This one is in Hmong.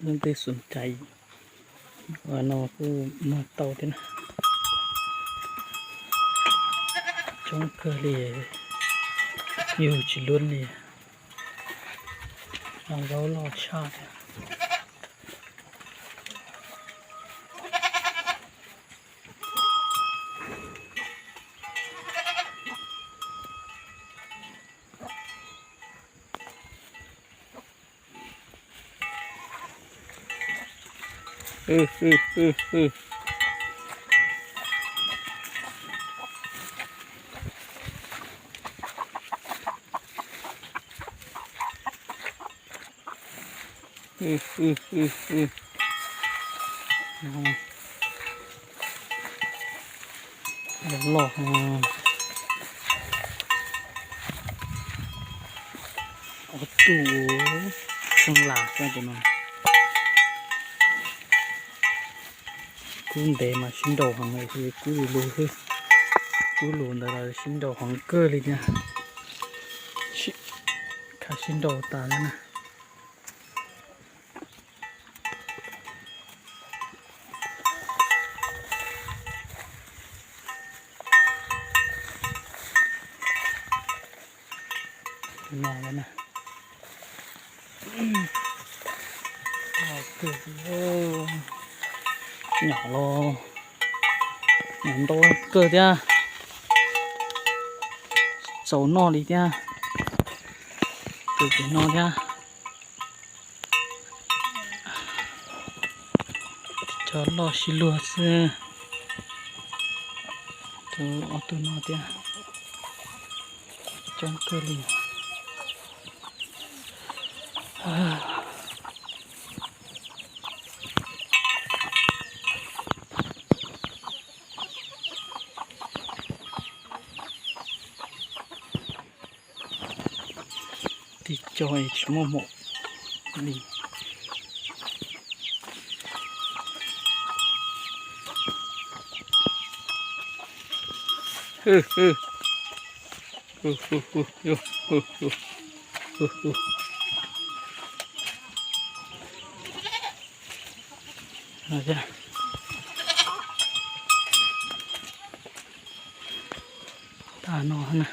Leej twg xum cai no kuj muag tau thiab na. Coob kawg li, yug tsis luab li. Zaub loj tshaj thiab. Loj, ob tug, seej lam xwb tus no. Kub ntev mas sib nraus heev, kub lus, kub lus ntawd los sib nraus heev kawg li thiab. Khav sib nraus tas na. Nyom los, nyom ntau kawg thiab, txaus noj li thiab, tus no thiab. Cov loj sib luag xwb. Cov ob tug no thiab, coob kawg li. Tib co tsis muaj hmoov li. Tag no na.